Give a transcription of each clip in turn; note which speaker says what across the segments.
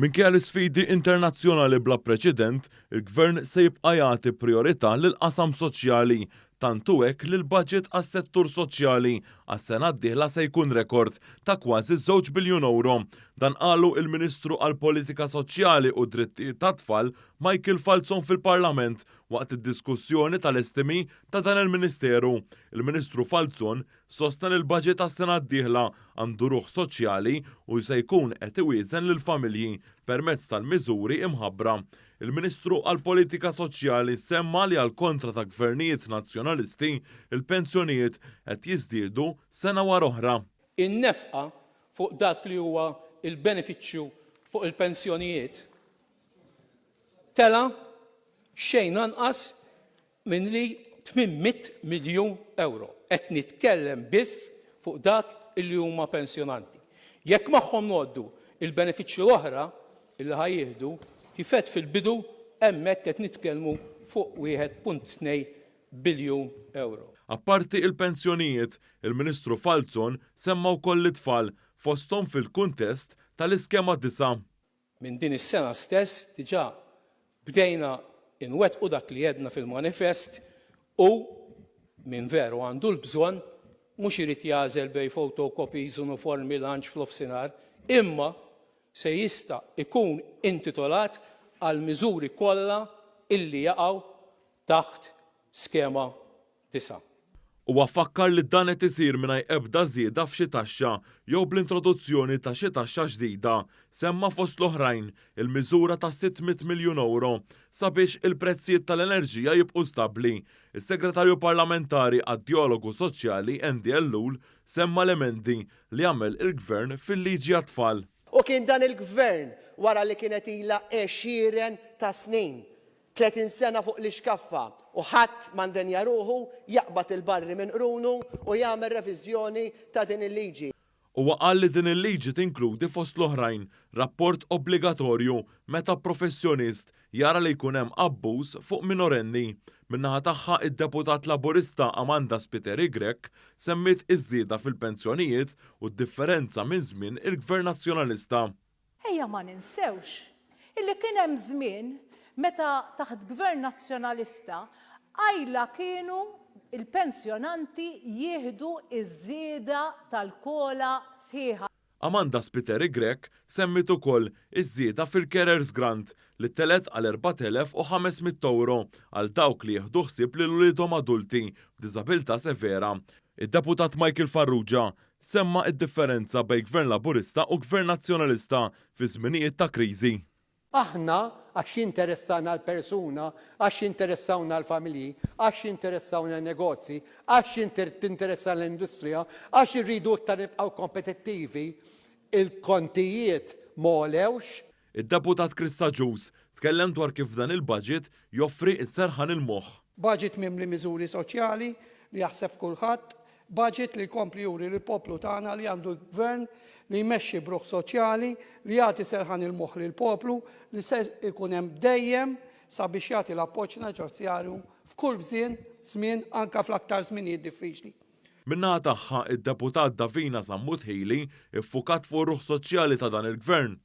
Speaker 1: Minkejja l-isfidi internazzjonali bla preċedent, il-Gvern se jibqa' jagħti prijorità lill-qasam soċjali. Tant hu hekk li l-baġit għas-settur soċjali għas-sena d-dieħla se jkun rekord ta' kważi żewġ biljun ewro. Dan qalu il-Ministru għall-Politika Soċjali u Drittijiet tat-Tfal Michael Falzon fil-Parlament waqt id-diskussjoni tal-estimi ta' dan il-Ministeru. Il-Ministru Falzon Sostna li l-baġit għas-sena d-dieħla għandu ruħ soċjali u se jkun qed iwieżen lill-familji permezz tal-miżuri imħabbra. Il-Ministru għall-Politika Soċjali semma li għall-kontra ta' gvernijiet Nazzjonalisti, il-pensjonijiet qed jiżdiedu sena wara oħra.
Speaker 2: In-nefqa fuq dak li huwa l-benefiċċju fuq il-pensjonijiet tela' xejn anqas minn li 800 miljun ewro. Qed nitkellem biss fuq dak illi huma pensjonanti. Jekk magħhom ngħoddu il-benefiċċji l-oħra illi ħa jieħdu, kif għedt fil-bidu, hemmhekk qed nitkellmu fuq 1.2 biljun ewro.
Speaker 1: Apparti il-pensjonijiet, il-Ministru Falzon semma wkoll lit-tfal, fosthom fil-kuntest tal-iskema disa'.
Speaker 2: Minn din is-sena stess diġà bdejna nwettqu dak li għedna fil-manifest u min veru għandu l-bżonn mhux irid jagħżel bejn photocopies, uniformi, lunch f'nofsinhar, imma se jista' jkun intitolat għall-miżuri kollha illi jaqgħu taħt skema 9.
Speaker 1: Huwa fakkar li dan qed isir mingħajr ebda żieda f'xi taxxa jew bl-introduzzjoni ta' xi taxxa ġdida. Semma fost l-oħrajn il-miżura ta' 600 miljun ewro sabiex il-prezzijiet tal-enerġija jibqu stabbli. Is-Segretarju Parlamentari għad-Djalogu Soċjali Andy Ellul semma l-emendi li għamel il-Gvern fil-liġi għat-tfal.
Speaker 3: U kien dan il-Gvern wara li kienet ilha għexieren ta' snin 30 sena fuq l-ixkaffa u ħadd ma ndenja ruħu jaqbad il-barri minn qrunu u jagħmel reviżjoni ta' din il-liġi.
Speaker 1: Huwa qal li din il-liġi tinkludi fost l-oħrajn rapport obbligatorju meta professjonist jara li jkun hemm abbuż fuq minorenni. Min-naħa tagħha id-Deputat Laburista Amanda Spiteri Grech semmiet iż-żieda fil-pensjonijiet u d-differenza minn żmien il-Gvern Nazzjonalista.
Speaker 4: Ejja ma ninsewx illi kien hemm żmien meta taħt Gvern Nazzjonalista qajla kienu l-pensjonanti jieħdu ż-żieda tal-COLA sħiħa.
Speaker 1: Amanda Spiteri Grech semmiet ukoll iż-żieda fil-Carers Grant li telgħet għal 4,500 ewro għal dawk li jieħdu ħsieb lil uliedhom adulti b'diżabilità severa. Id-Deputat Michael Farrugia Semma d-differenza bejn Gvern Laburista u Gvern Nazzjonalista fi żminijiet ta' kriżi.
Speaker 5: Aħna, għax jinteressana l-persuna, għax jinteressawna l-familji, għax jinteressawna n-negozji, għax tinteressana l-industrija, għax irridu iktar nibqgħu kompetittivi, il-kontijiet m'għolewx.
Speaker 1: Id-Deputat Chris Agius tkellem dwar kif dan il-budget joffri s-serħan il-moħħ.
Speaker 6: Budget mimli miżuri soċjali li jaħseb f'kulħadd, budget li jkompli juri lill-poplu tagħna li għandu gvern li jmexxi b'ruħ soċjali, li jagħti serħan il-moħħ lill-poplu, li se jkun hemm dejjem sabiex jagħti l-appoġġ neċessjarju f'kull bżien, żmien, anke fl-aktar żminijiet diffiċli.
Speaker 1: Min-naħa tagħha, id-Deputat Davina Sammut Hili ffukat fuq ir-ruħ soċjali ta' dan il-Gvern.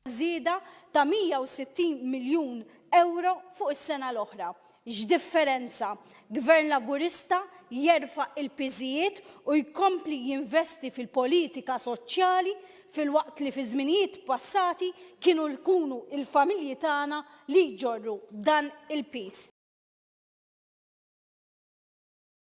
Speaker 7: Żieda ta' 160 miljun ewro fuq is-sena l-oħra. X'differenza! Gvern Laburista jerfa' il-piżijiet u jkompli jinvesti fil-politika soċjali filwaqt li fi żminijiet passati kienu jkunu l-familji tagħna li jġorru dan il-piż.